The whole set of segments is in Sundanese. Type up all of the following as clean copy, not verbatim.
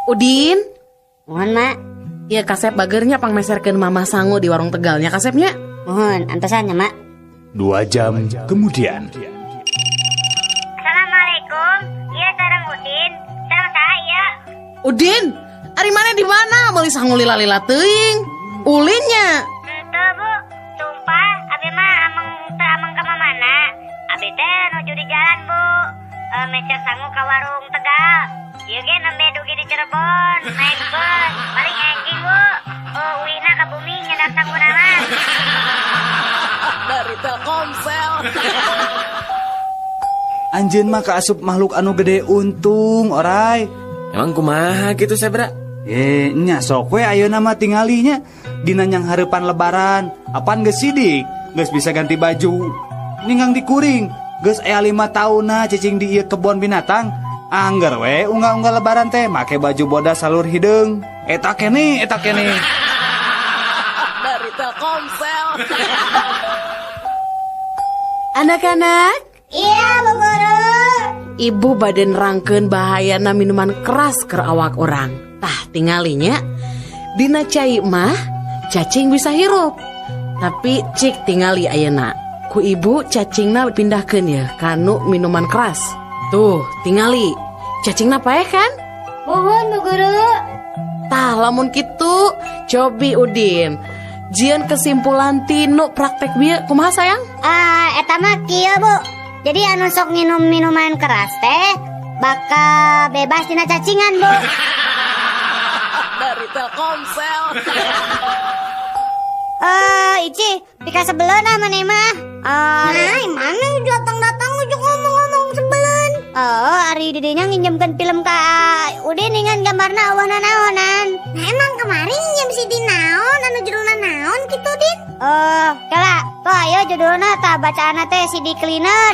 Udin. Mohon, Mak. Ya kasep bagernya pangmeserkeun Mama sangu di warung Tegalnya kasepnya. Mohon, antosan nya, Mak. 2 jam kemudian. Assalamualaikum. Iya sareng Udin. Sareng saya. Udin, ari mana di mana? Meuli sangu lila-lila teuing. Ulinnya. Henteu, Bu. Sumpah, abi mah ameng teu ameng ka mana. Abi teh nuju di jalan, Bu. Meser sangu ka warung Tegal. Ieu ge nembe dugi di Cirebon, naik bus, paling enjing, Bu. Oh, uina ka bumi nyedak sanguna mah. Dari Telkomsel. Anjeun mah kaasup makhluk anu gede untung, orai. Emang kumaha gitu, Sebra? Nya sok we ayeuna mah tingalinya dina nyang hareupan lebaran. Apan geus sidik, geus bisa ganti baju. Ninggang dikuring, geus aya 5 taunna cicing di ieu kebon binatang. Angger we unggal-unggal lebaran teh make baju bodas salur hideung. Eta keneh, eta keneh. Dari Telkomsel. Anak-anak. Iya, Bu Guru. Ibu baden rangkeun bahayana minuman keras keur awak urang. Tah tingalinya dina cai mah cacing bisa hirup. Tapi cik tingali ayeuna. Ku ibu cacingna pindahkeun ya kanu minuman keras. Tuh, tingali. Cacingna paeh kan? Mohon, Bu Guru. Tah lamun kitu cobi Udin. Jieun kesimpulan tinu praktek bieu kumaha sayang? Eta mah kieu, Bu. Jadi anu sok nginum minuman keras teh bakal bebas tina cacingan, Bu. Dari Telkomsel. Ici, pika sebeleun ah maneh mah. Nah, mana datang-datang ujuk ngomong-ngomong sebeleun. Oh, ari didinya nginjemkeun film ka Udin dengan gambarna eueuh nanaonan. Nah, emang kemarin nginjem CD naon anu judulna naon kitu, Din? Oh, kala. Tuh ayo judulna tah bacaanna teh CD Cleaner.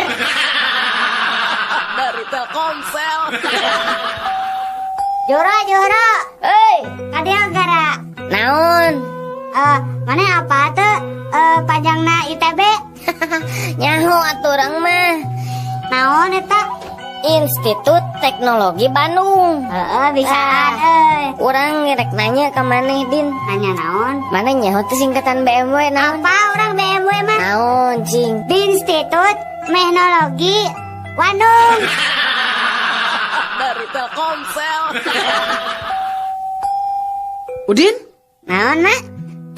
Dari Telkomsel. Jora, Jora. Hei, kadieu gara. Naon? Mana apa tuh? Panjangna ITB? Nyaho atuh urang mah. Naon eta? Institut Teknologi Bandung. Heeh, bisaan euy. Urang rek nanya ka maneh, Din. Nanya naon? Maneh nyaho teh singkatan BMW naon? Apa urang BMW mah? Naon, cing? Institut Teknologi Bandung. Dari Telkomsel. Udin? Naon, Mak?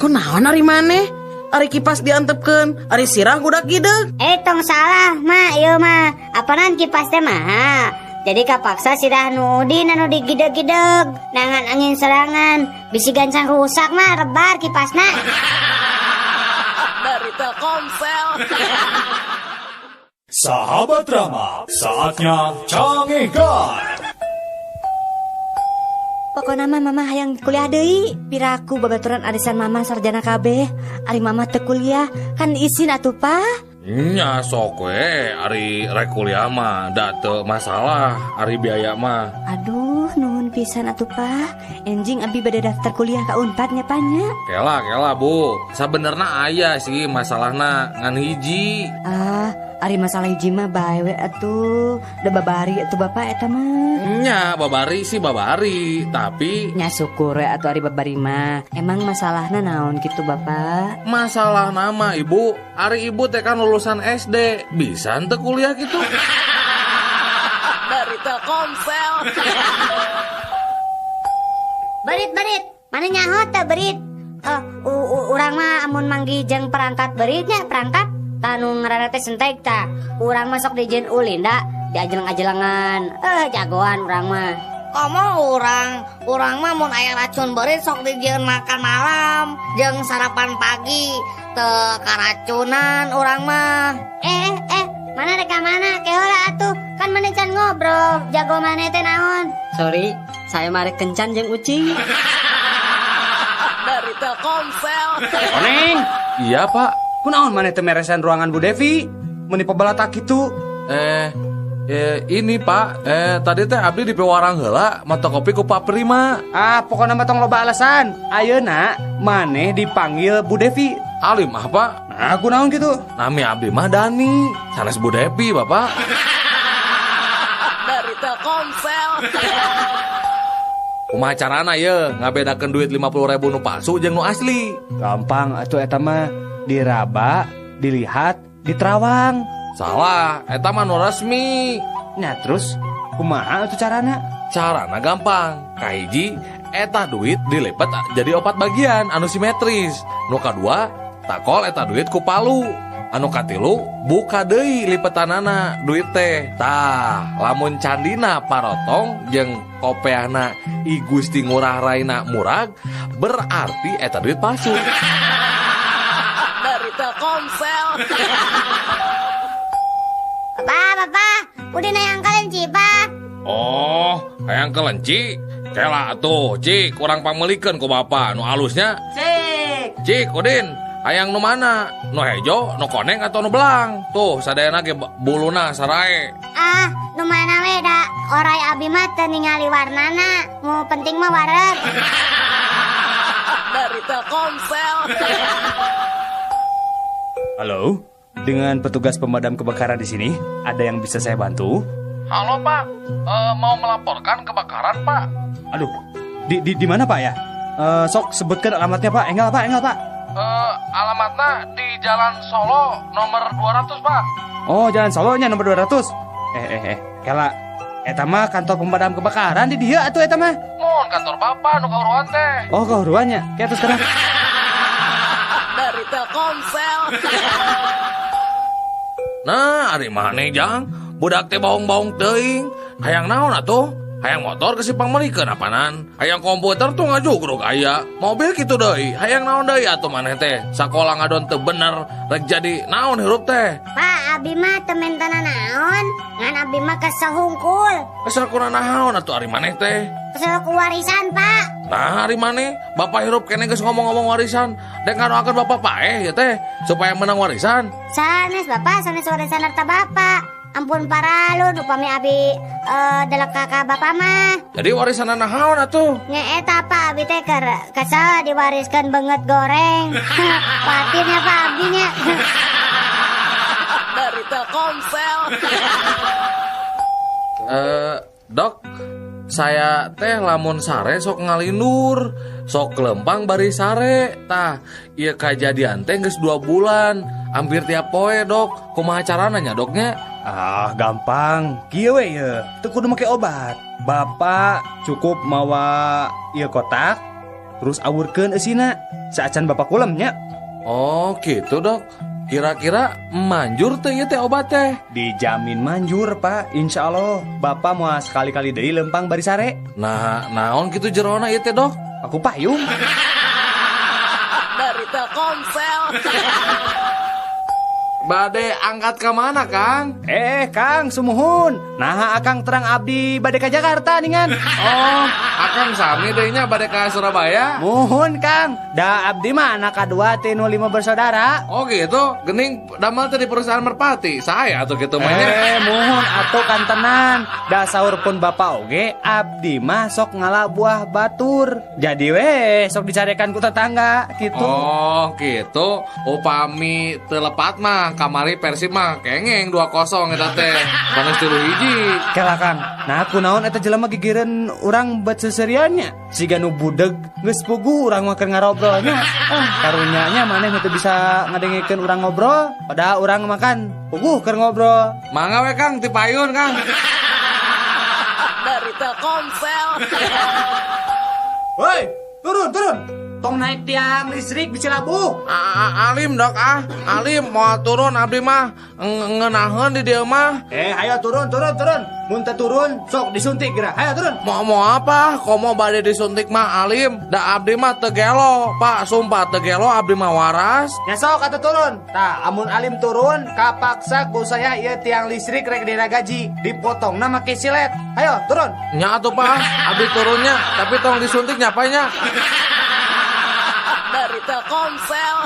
Ku naon ari maneh? Ari kipas diantepkeun, ari sirah gudak gideug. Tong salah, Mak, ieu mah. Apanan kipas teh mah? Jadi kapaksa sirah nu Udin anu digideg-gideg, nangan angin serangan, bisi gancang rusak mah rebar kipasna. Dari Telkomsel. Sahabat Rama, saatnya canggihkan. Pokona mah mama hayang kuliah deui. Piraku babaturan arisan mama sarjana kabeh. Ari mama teu kuliah kan izin atuh, Pak. Nya sok we ari rek kuliah mah da teu masalah ari biaya mah. Aduh, nuhun pisan atuh, Pak. Enjing abi bade daftar kuliah ka Unpad nya, Pak nya. Kela kela, Bu. Sabenerna aya sih masalahna ngan hiji. Ah, ari masalah hiji mah bae we atuh. Da babari atuh Bapak eta mah. Nya babari sih babari, tapi nya syukur we atuh ari babari mah. Emang masalahna naon kitu Bapak? Masalah nama Ibu, ari Ibu teh kan lulusan SD, bisa henteu kuliah gitu. Dari Telkomsel. Berit-berit, mana nyaho teh berit? Urang mah amun manggih jeung perangkat beritnya, perangkat tanu ngaranna teh sentek tah. Urang masuk di jeung ulin da, diajeleng-ajelengan. Jagoan urang mah. Komo urang mah mun aya racun beurit sok dijieun makan malam jeung sarapan pagi, teu karacunan urang mah. Mana rek ka mana? Ke heula atuh. Kan maneh can ngobrol, jago maneh teh naon? Sorry, saya mah rek kencan jeung ucing. Dari Telkomsel. Koneng. Iya, Pak. Kunaon maneh teu meresan ruangan Bu Devi? Meuni pabalatak kitu. Ini Pak, tadi teh abdi di pewarang heula mata kopi ku Pak Prima. Ah, pokona mah tong loba alasan. Ayeuna maneh dipanggil Bu Devi. Alim ah, Pak. Nah, kunaon kitu? Nami abdi mah Dani, sanes Bu Devi, Bapak. Dari Telkomsel. Kumaha carana ye ngabedakeun duit 50.000 nu palsu jeung nu asli? Gampang atuh eta mah, diraba, dilihat, diterawang. Salah, eta mah nu resmi. Nah terus kumaha atuh carana? Carana gampang. Kahiji, eta duit dilipet jadi 4 bagian anu simetris. Nu kadua, takol eta duit ku palu. Anu katilu, buka deui lipetanana duit teh. Tah, lamun candina parotong jeung kopeahna I Gusti Ngurah Raina murag, berarti eta duit palsu. Dari Telkomsel. Bapak, bapak, udah hayang kelenci, Pak. Oh, hayang kelenci? Kela atuh, Cik, kurang pamelikeun ku bapak nu alusnya. Cik. Cik, Udin. Hayang nu mana? Nu hejo, nu koneng atau nu belang? Tuh, sadayana ge buluna sarae. Ah, nu mana we da orai abi mah teu ningali warnana. Nu penting mah wareg. Dari Telkomsel. Halo, dengan petugas pemadam kebakaran di sini, ada yang bisa saya bantu? Halo, Pak. Mau melaporkan kebakaran, Pak. Aduh, di mana, Pak ya? Sok sebutkan alamatnya, Pak. Enggal, Pak, enggal, Pak. Alamatnya di Jalan Solo nomor 200, Pak. Oh, Jalan Solonya nomor 200. Kela, eta mah kantor pemadam kebakaran di dieu atuh eta mah. Mun kantor Bapak nu kahuruan teh. Oh, kahuruannya. Kayak terus sekarang. Dari Telkomsel. Nah, ari maneh jang, budak teh baong-baong teuing. Hayang naon atuh? Hayang motor ke si pangmelikeun apanan? Hayang komputer tuh ngajugruk aya. Mobil kitu deui. Hayang naon deui atuh maneh teh? Sakola ngadon teu bener, rek jadi naon hirup teh? Pak, abi mah teu mentana naon. Ngan abi mah kesel hungkul. Kesel kuna naon atuh ari maneh teh? Kesel ku warisan, Pak. Nah, ari maneh, bapak hirup kene geus ngomong-ngomong warisan. Dek ngadoakeun bapak paeh ya teh supaya menang warisan. Sanes bapak, sanes warisan harta bapak. Ampun paralun upami abi delek kakak bapak mah. Jadi warisan naon atuh? Nya eta Pak, abi teh keur kesel diwariskeun beungeut goreng. Patirnya Pak abi nya. Dari Telkomsel. Dok, saya teh lamun sare sok ngalindur, sok lempang bari sare. Tah, ieu kajadian teh geus 2 bulan, hampir tiap poe, Dok. Kumaha carana nya, Doknya? Ah, gampang. Kieu we ye, teu kudu make obat. Bapak cukup mawa ieu kotak, terus awurkeun eusina. Saacan bapak kulem nya. Oh, gitu, Dok. Kira-kira manjur teh ieu teh obat teh? Dijamin manjur, Pak. Insya Allah. Bapak mau sekali-kali deui lempang bari sare. Nah, naon kitu jerona ieu teh, Dok? Aku payung. Dari Telkomsel. Bade angkat ke mana, Kang? Kang, sumuhun. Nah, akang terang abdi bade ke Jakarta ningan. Oh, akang sami deui nya bade ka Surabaya. Muhun, Kang. Da abdi mah anak kadua ti nu 5 bersaudara. Oh gitu, gening damel teh di perusahaan Merpati. Saya atuh kitu mah nya. Muhun atuh kantenan. Da saur pun bapak oge abdi mah sok ngala buah batur. Jadi we sok dicarekan ku tetangga gitu. Oh, gitu. Upami teu lepat mah kamari Persib mah kengeng 2-0 eta teh. Panas 3-1. Kela Kang. Nah, kunaon eta jelema gigireun urang bet seseriannya. Siga nu budeg geus puguh urang mah keur ngarobrolnya. Ah, karunya nya maneh teu bisa ngadengekeun urang ngobrol, padahal urang makan puguh keur ngobrol. Mangga we Kang, ti payun Kang. Dari Telkomsel. Woi, turun, turun. Tong naik tiang listrik bisa labuh. Alim Dok ah, alim mau turun abdi mah ngeunaheun di dieu mah. Ayo turun, turun, turun. Mun teu turun sok disuntik geura. Ayo turun. Mau apa? Komo bade disuntik mah alim. Da abdi mah teu gelo, Pak, sumpah teu gelo abdi mah waras. Nya sok atuh turun. Tah, amun alim turun kapaksa ku saya ieu tiang listrik rek diragaji, dipotongna make silet. Ayo turun. Nya atuh Pak, abdi turunnya, tapi tong disuntik nya Pak nya. Dari Telkomsel.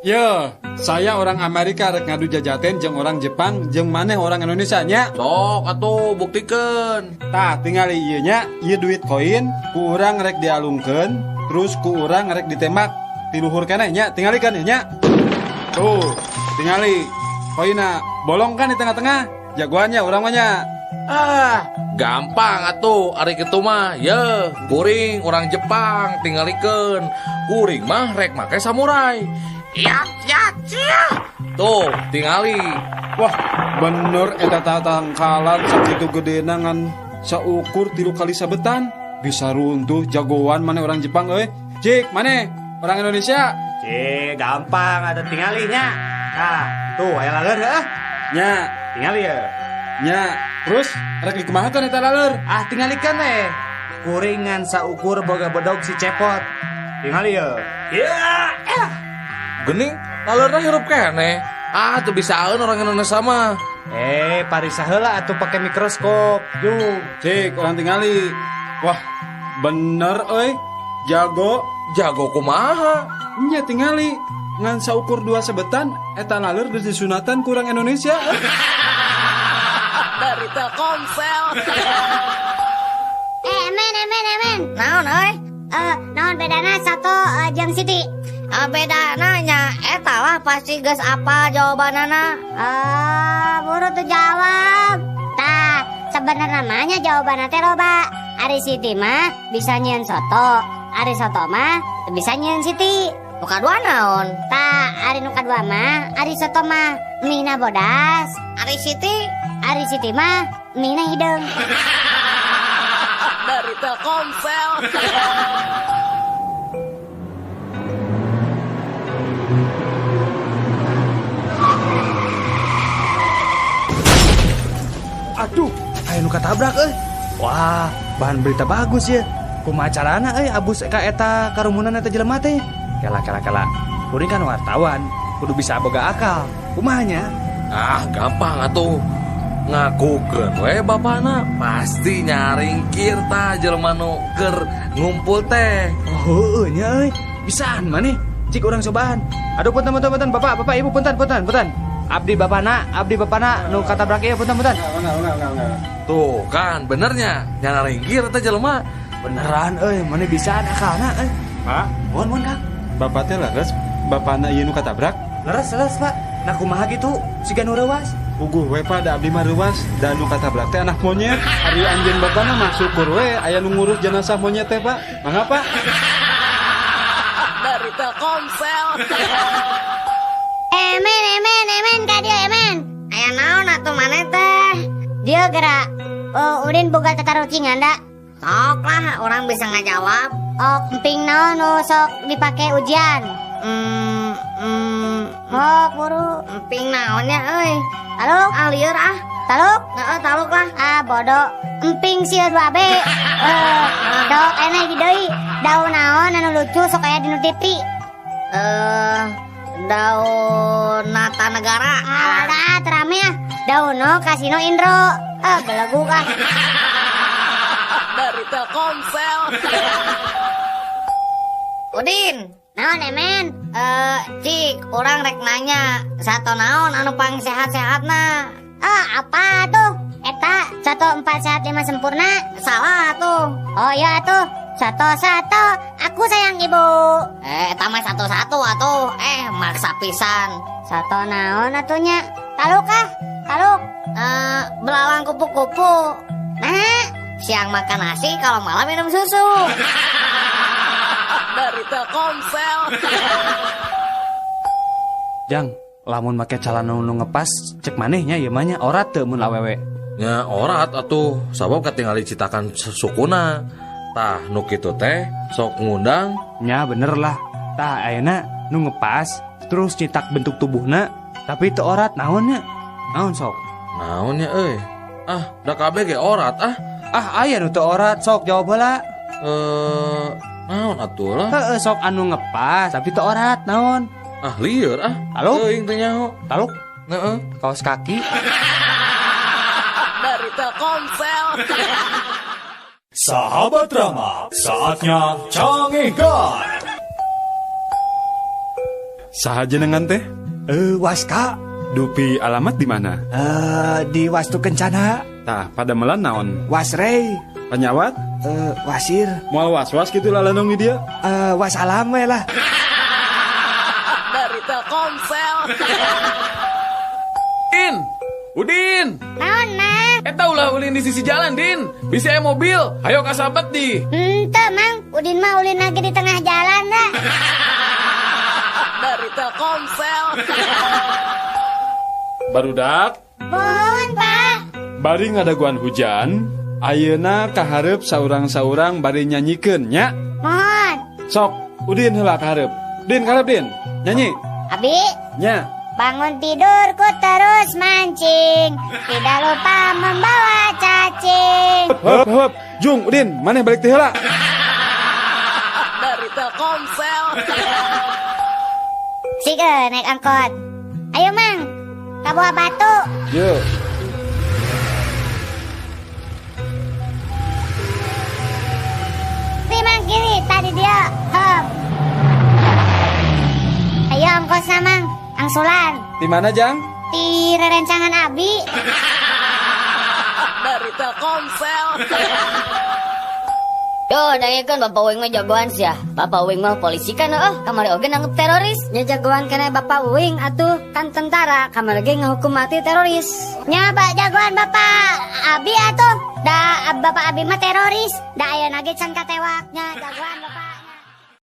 Yo, saya orang Amerika rek ngadu jajaten jeung orang Jepang jeung maneh orang Indonesia nya. Sok atuh buktikeun. Tah, tingali ieu nya, ieu duit koin ku urang rek dialungkeun, terus ku urang rek ditembak ti luhur keneh nya, tingalikeun ieu nya. Tuh, tingali koinna bolong kan di tengah-tengah. Jagoannya urang mah nya. Ah, gampang atuh ari kitu mah. Ye, kuring orang Jepang tingalikeun. Kuring mah rek make samurai. Ya, ya, ya. Tuh, tingali. Wah, bener eta tatangkalan sakitu gedena ngan saukur 3 kali sabetan. Bisa runtuh jagoan mana orang Jepang euy. Cik, mana orang Indonesia? Cik, gampang ada tingalinya. Nah, tuh aya laleur heuh. Nya, tingali ya. Nya, terus rek dikumahakeun eta laleur? Ah, tingalikeun we. Kuringan saukur boga bedog si Cepot. Tingali ya. Ya. Geuning laleurna hirup keneh. Ah, tuh bisaeun orang Indonesia mah. Parisa heula atuh pake mikroskop. Yuk, cik, orang tingali. Wah, bener euy. Jago. Jago kumaha? Nya tingali ngan saukur 2 sebetan eta laleur geus disunatan kurang Indonesia. Dari Telkomsel. Emen. Naon euy? Naon bedana soto jeung Siti? Bedana nya eta lah pasti geus apa jawabanana. Buru tuh jawab. Tah, sebenarnya namanya jawabanna teh loba. Ari Siti mah bisa nyieun soto, ari soto mah bisa nyieun Siti. Nu kadua naon? Tah, ari nu kadua mah ari soto mah mie-na bodas. Ari Siti? Ari Siti mah mie-na hideung. Dari Telkomsel. Aduh, aya nu katabrak euy. Wah, bahan berita bagus ya. Kumaha carana euy abus ka eta karumunan eta jelema teh? Kela. Kuring kan wartawan, kudu bisa boga akal. Kumaha nya? Ah, gampang atuh. Ngakukeun we bapana pasti nyaringkir tah jelema nu keur ngumpul teh. Oh, heueuh nya euy. Bisaan maneh. Cik urang cobaan. Aduh punten, Bapak, Ibu punten. Abdi bapana nu katabrak ieu punten. Enggak. Tuh kan benernya nyaringkir teh jelema. Beneran euy, maneh bisaan akalna euy. Pak, mohon Kang. Bapak teh leres, bapana ieu nu katabrak? Leres, Pak. Nah kumaha kitu? Siga nu reuas. Puguh we Pak, da abdi mah reuas, da nu katabrak teh anak monyet. Ari anjeun bapana mah syukur we aya nu ngurus jenazah monyet teh, Pak. Mangga, Pak. Dari Telkomsel. Emen ka dieu emen. Aya naon atuh maneh teh? Dieu gerak. Udin boga tatarucingan da. Sok lah, orang bisa ngajawab. Oh, emping naon nu sok dipake ujian? Oh, buru. Emping naonnya euy? Taluk? Ah, lieur ah. Taluk? Heeh, taluk lah. Ah, bodoh. Emping sieun 2B. Dok enak deui. Daun naon anu lucu sok aya dinu TV? Daun Nata Negara. Ah, terame ah. Daun no Kasino Indro. Ah, beleguk ah. Dari Telkomsel. Udin. Naon emen? Cik, orang rek nanya, sato naon anu pang sehat-sehatna? Ah, apa tuh? Eta, 1 4 sehat 5 sempurna. Salah tuh. Oh iya tuh. 1 1, aku sayang ibu. Eta mah 1 1 atuh. Maksa pisan. Sato naon atunya? Taluk ah, taluk. Belalang kupu-kupu. Nah, siang makan nasi, kalau malam minum susu. Dari Telkomsel. Jang, lamun make calana nu ngepas, cek manehnya ieu mah nya orat teu mun awewe. Nya orat atuh, sabab katingali citakan sukuna. Tah nu kitu teh sok ngundang. Nya bener lah. Tah ayeuna nu ngepas terus citak bentuk tubuhna, tapi teu orat naon nya? Naon sok? Naon nya euy? Ah, da kabeh ge orat ah. Ah, aya nu teu orat sok jawab heula. Naon atuh lah. Heeh, sok anu ngepas tapi teu orat naon? Ah, lieur ah. Taluk? Teuing teu nyaho. Taluk? Heeh. Kaos kaki. Dari Telkomsel. Sahabat Rama, saatnya Cangehgar. Saha jenengan teh? Waska. Dupi alamat di mana? Di Wastu Kencana. Tah, pada melan naon? Wasrei. Penyawat? Wasir. Moal was-was gitu lalanong di dia? Wasalam we lah. Dari Telkomsel. In. Udin. Naon, Mang? Eta ulah ulin di sisi jalan, Din. Bisa aya mobil. Ayo kasabet di. Henteu, Mang. Udin mah ulin lagi di tengah jalan dah. Dari Telkomsel. Barudak. Mohon, Pak. Bari ngadaguan hujan, ayeuna kahareup saurang-saurang bari nyanyikeun nya. Mohon. Sok, Udin heula kahareup. Din kahareup, Din. Nyanyi. Abi. Nya. Bangun tidurku terus mancing, tidak lupa membawa cacing. Heup, heup. Jung, Udin, maneh balik teh heula. Dari Telkomsel. Sik naik angkot. Ayo, Mang. Ka Buah Batu. Yo. Kiri, Mang, kiri. Tadi dia. Hop. Ayo ongkosna, Mang. Angsulan. Di mana, Jang? Di rerencangan Abi. Dari Telkomsel. Yo, nangikeun Bapak Uing mah jagoan sia. Bapak Uing mah polisi kan heuh, kamari oge nangkep teroris. Nya jagoan kana Bapak Uing atuh, kan tentara kamari oge ngahukum mati teroris. Nya Pak jagoan Bapak Abi atuh. Da Bapak Abi mah teroris. Da ayeuna ge can katewak. Nya jagoan Bapak.